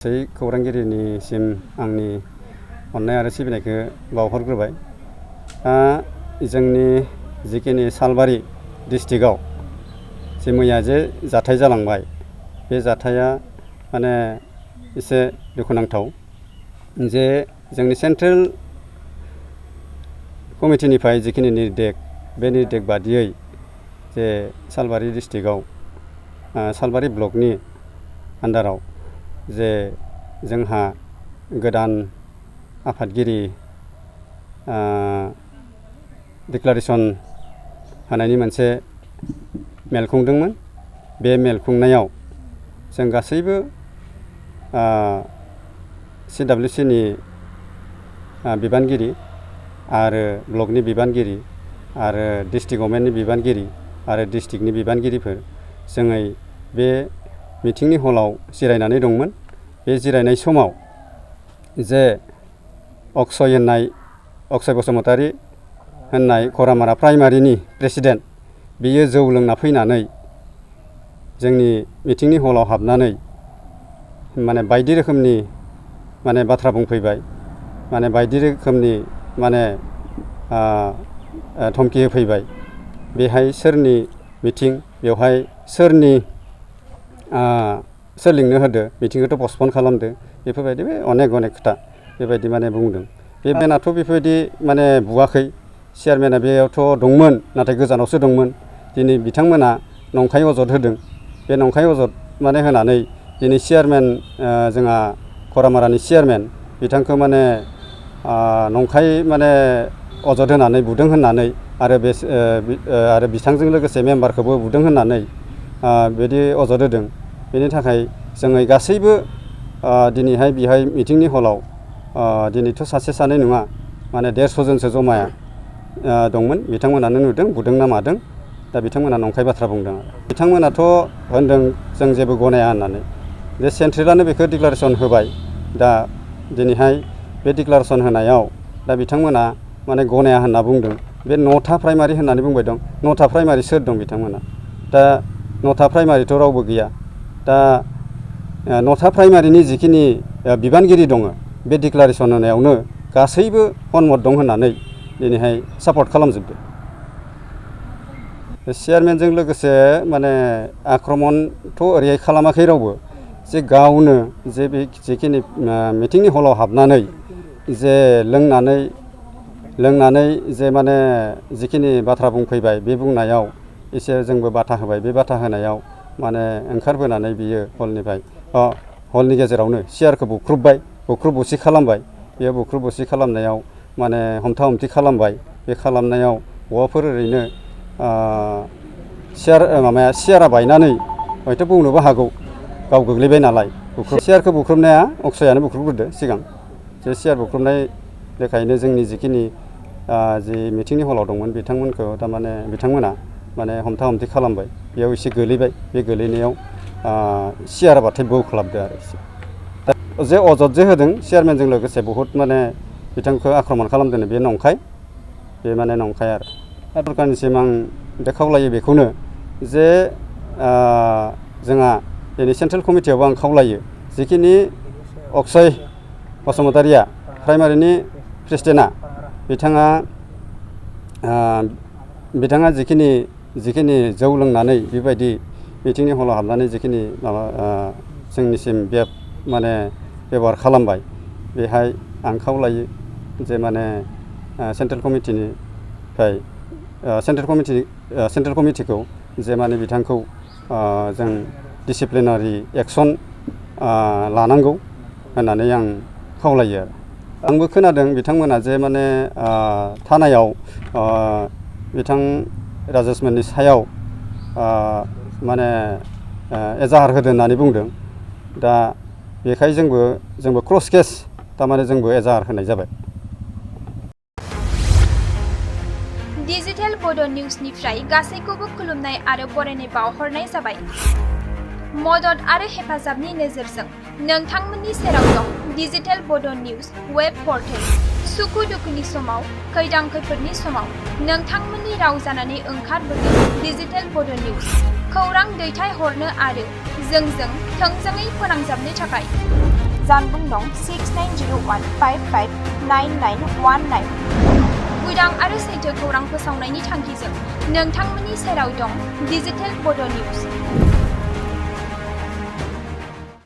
खौरांगिरिनिसिम आंनि अननाय आरो सिबिनायखौ बावहरग्रोबाय। जोंनि जिखिनि सालबारि डिस्ट्रिक्टआव जे मैया जे जाथाय जालांबाय, बे जाथाया माने एसे दुखुनांथाव जे जोंनि सेन्ट्रेल कमिटिनिफ्राय जिखिनि निर्देश, बे निर्देश बादियै जे सालबारि डिस्ट्रिक्टआव सालबारि ब्लकनि आन्दाराव जे जोंहा गोदान आफादगिरि डिक्लारेसन होनायनि मोनसे मेल खुंदोंमोन। बे मेल खुंनायाव जों गासैबो CWCनि बिबानगिरि आरो ब्लकनि बिबानगिरि आरो डिस्ट्रिक्ट गभर्नमेन्टनि बिबानगिरि आरो डिस्ट्रिक्टनि बिबानगिरिफोर जोङै बे मिटिंनि हलाव जिरायनानै दंमोन। बे जिरायनाय समाव जे अक्षय बसुमतारी होननाय खरामारा प्राइमारिनि प्रेसिडेन्ट, बियो जौ लोंना फैनानै जोंनि मिटिंनि हलाव हाबनानै माने बायदि रोखोमनि माने बाथ्रा बुंफैबाय, माने बायदि रोखोमनि माने धमकि होफैबाय। बेहाय सोरनि मिटिं, बेवहाय सोरनि सोर लिंनो होदो, मिटिंखौथ' पस्टपन खालामदो, बेफोरबायदि अनेक खोथा बेबायदि माने बुंदों। बे मेनाथ' बेफोरबायदि माने बुवाखै। चेयारमेना बेयावथ' दंमोन, नाथाय गोजानावसो दंमोन। दिनै बिथांमोना नंखाय अजद होदों। बे नंखाय अजद माने होनानै दिनै चेयारमेन, जोंहा खरामारानि चेयारमेन, बिथांखौ माने नंखाय माने अजद होनानै बुदों होननानै आरो बिथांजों लोगोसे मेम्बारखौबो बुदों होननानै बिदि अजद होदों। बेनि थाखाय जोङो गासैबो दिनैहाय बेहाय मिटिंनि हलाव दिनैथ' सासे सानै नङा, माने 150 जनसो जमाया दंमोन। बिथांमोनानो नुदों, बुदों ना मादों। दा बिथांमोना नंखाय बाथ्रा बुंदों। बिथांमोनाथ' होनदों जों जेबो गनाया होननानै। बे सेन्ट्रेलानो बेखौ डिक्लारेसन होबाय। दा दिनैहाय बे डिक्लारेसन होनायाव दा बिथांमोना माने गनाया होनना बुंदों। बे 9था प्राइमारि होननानै बुंबाय दं। 9था प्राइमारि सोर दं बिथांमोना? दा 9था प्राइमारिथ' रावबो गैया। दा 9था प्राइमारिनि जिखिनि बिबानगिरि दङ, बे डिक्लारेसन होनायावनो गासैबो हनमत दं होननानै दिनैहाय सापर्ट खालामजोबदो। चेयारमेनजों लोगोसे माने आक्रमनथ' ओरैहाय खालामाखै रावबो। जे गावनो जे बे जिखिनि मिटिंनि हलाव हाबनानै जे लोंनानै जे माने जिखिनि बाथ्रा बुंफैबाय, बे बुंनायाव एसे जोंबो बाथा होबाय। बे बाथा होनायाव माने ओंखारबोनानै बियो हलनि गेजेरावनो चेयारखौ बुख्रुबबाय, बुख्रुब बुसि खालामबाय। बे बुख्रुब बुसि खालामनायाव माने हमथा हमथि खालामबाय। बे खालामनायाव बबावबाफोर ओरैनो चेयारा बायनानै हयथ' बुंनोबो हागौ, गाव गोग्लैबाय नालाय। चेयारखौ बुख्रुबनाया अक्षयानो बुख्रुबग्रोदो सिगां। जे चेयार बुख्रुबनाय लेखायैनो जोंनि जिखिनि जि मिटिंनि हलाव दंमोन, बिथांमोना माने हमथा हमथि खालामबाय। बेयाव एसे गोलैबाय। बे गोलैनायाव चेयारा बाथाय बौख्लाबदो आरो एसे। दा जे अजद जे होदों चेयारमेनजों लोगोसे बहुद माने बिथांखौ आक्रमन खालामदों, बे नंखाय। बे माने नंखाय आरो सरकारनिसिम आं दा खावलायो बेखौनो जे जोंहा दिनै सेन्ट्रेल कमिटियावबो आं खावलायो, जिखिनि अक्षय बसुमतारीया प्राइमारिनि प्रेसिडेन्टआ, बिथाङा जिखिनि जौ लोंनानै बेबायदि मिटिंनि हलाव हाबनानै जिखिनि जोंनिसिम माने बेबहार खालामबाय, बेहाय आं खावलायो जे माने सेन्ट्रेल कमिटिखौ जे माने बिथांखौ जों डिसिप्लिनारि एक्सन लानांगौ होननानै आं खावलायो आरो। आंबो खोनादों बिथांमोना जे माने थानायाव बिथां राजेसमोननि सायाव माने एजाहार होदों होननानै बुंदों। दा बेखाय जोंबो क्रस केस, थारमाने जोंबो एजाहार होनाय जाबाय। डिजिटेल बड' निउसनिफ्राय गासैखौबो खुलुमनाय आरो बरायनाय बावहरनाय जाबाय। मदद आरो हेफाजाबनि नोजोरजों नोंथांमोननि सेराव दं डिजिटेल बड' निउस वेब पर्टेल। सुखु दुखुनि समाव, खैदां खैफोदनि समाव नोंथांमोननि राव जानानै ओंखारबोदों डिजिटेल बड' निउस। खौरां दैथायहरनो आरो जोंजों थोंजोङै फोनांजाबनो थाखाय जानबुं नं 6901559919 उदां आरो सैथो खौरां फोसावनायनि थांखिजों नोंथांमोननि सेराव दं डिजिटेल बड' निउज।